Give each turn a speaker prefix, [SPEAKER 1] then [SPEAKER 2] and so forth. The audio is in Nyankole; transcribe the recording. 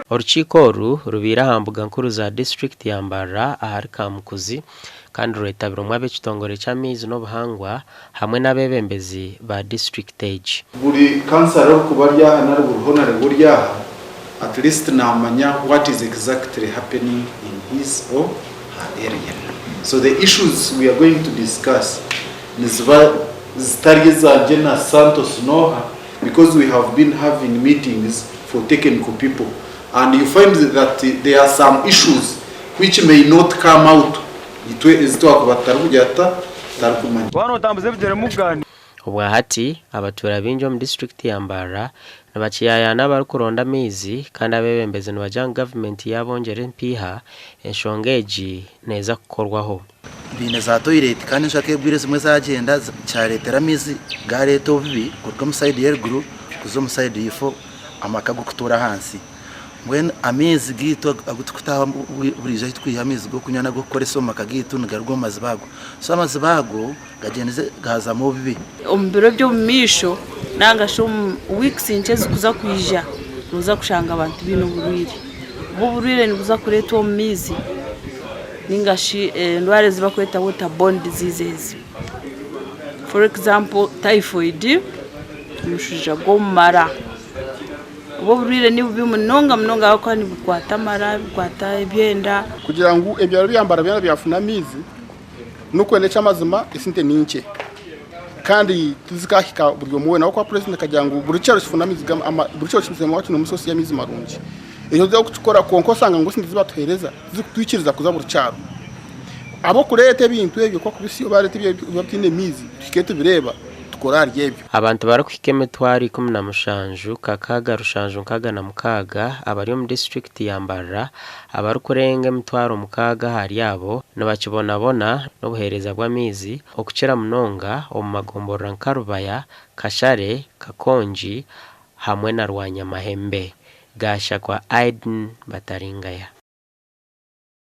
[SPEAKER 1] Orukiiko oru rubaire aha mbuga nkuru za disiturikiti ya Mbarara ahari Kamukuzi kandi rwetabirwemu ab'ekitongore ky'amaizi n'obuhangwa hamwe n'abeebembezi ba disiturikiti egi.
[SPEAKER 2] Buri kansara orikuba ari aha nari buri honarebo ori aha at least naamanya what is exactly happening in his or her area. So the issues we are going to discuss niziba zitari ezangye na Santos n'oha because we have been having meetings for technical people and you find that there are some issues which may not come out itwe ezi twakuba tutarikugira tuta tutarikumanya.
[SPEAKER 3] Waaba nootambuza ebigyere mukugaaniira.
[SPEAKER 1] Obwahati, abatuura baingi omu disiturikiti ya Mbarara nibakiyayaana abarikuronda amaizi kandi abeebembezi nibagira ngu gavumenti yaabongyera empiiha, enshonga egi neeza kukorwaho.
[SPEAKER 4] Baine za toilet kandi enjura ku egwire zimwe zagyenda kyaretera amaizi gareeta obubi kuruga omu sayidi y'eruguru kuza omu sayidi y'eifo amaka ag'okutuura ahansi. Mbwenu amaizi gaitu agu turikutaha buriijo ahu turikwiha amaizi g'okunywa n'ag'okukoresa omu maka gaitu nigaruga omu maziba ago. So amaziba ago gagyendize gaazamu obubi.
[SPEAKER 5] Omu biro by'omu maisho nanga shi omu weeks nkye ezirikuza kwija noza kushanga abantu baine oburwaire. Obu oburwaire nibuza kureetwa omu maizi ninga shi endwara ezi barikweta water borne diseases. For example typhoid, omushwija gw'omu mara. Obu oburwaire ni bubi munonga munonga ahabw'okuba nibukwata amara, nibukwata ebyenda.
[SPEAKER 6] Kugira ngu ebyaro bya Mbarara byona byafuna amaizi n'okwenda eky'amazima esente ni nkye kandi tizikahika buri omwe weena ahabw'okuba purezidenti akagira ngu buri kyaro kifune amaizi buri kyaro kitunemu soosi y'amaizi marungi. Ekyo tuza kukikora kwonka oshanga ngu esente ezi batuheereza tizikutwikiriza kuza buri kyaro. Ahabw'okureeta ebintu ebyo ku barikuba baareeta ebiba bitaine maizi tuhike tubireeba tukore ahari ebyo.
[SPEAKER 1] Abantu barikuhika emitwaro 17, kakaaga rushanju nkaaga na mukaaga abari omu disiturikiti ya Mbarara abarikurenga emitwaro mukaaga ahari abo nibakibonabona n'obuheereza bw'amaizi okukira munonga omu magomborora nka Rubaya, Kashare, Kakongi hamwe na Rwanyamahembe. Gashakwa Aiden Bataringaya.